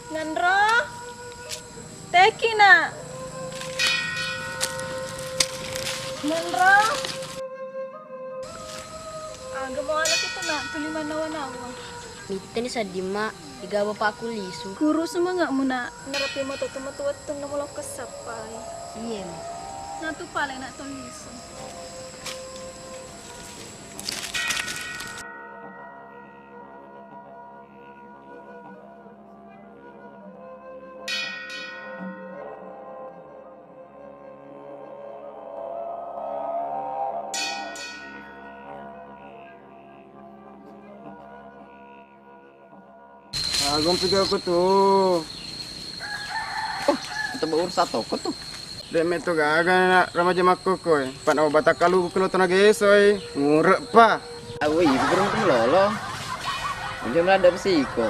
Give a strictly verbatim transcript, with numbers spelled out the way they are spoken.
Nganro? Teki, Nak. Nganro? Aga mualaki tu, Nak, tuli manawa-nawa. Mitteni sedding, Mak, iga bapakku lisu. Kuru semangatmu, Nak. Narapi matotu matu wettunna mulokko sappai. Iye, Mak. Natu pale, Nak, to lisu. Agompi ga ko tu. Oh, atau baur satu ko tu. De' metto gaga na remaja makkokkoe. Pana obat kalu kuno tona gesoi. Ngurek pa. Awi, burung tu lolo. Unjung ada besiko.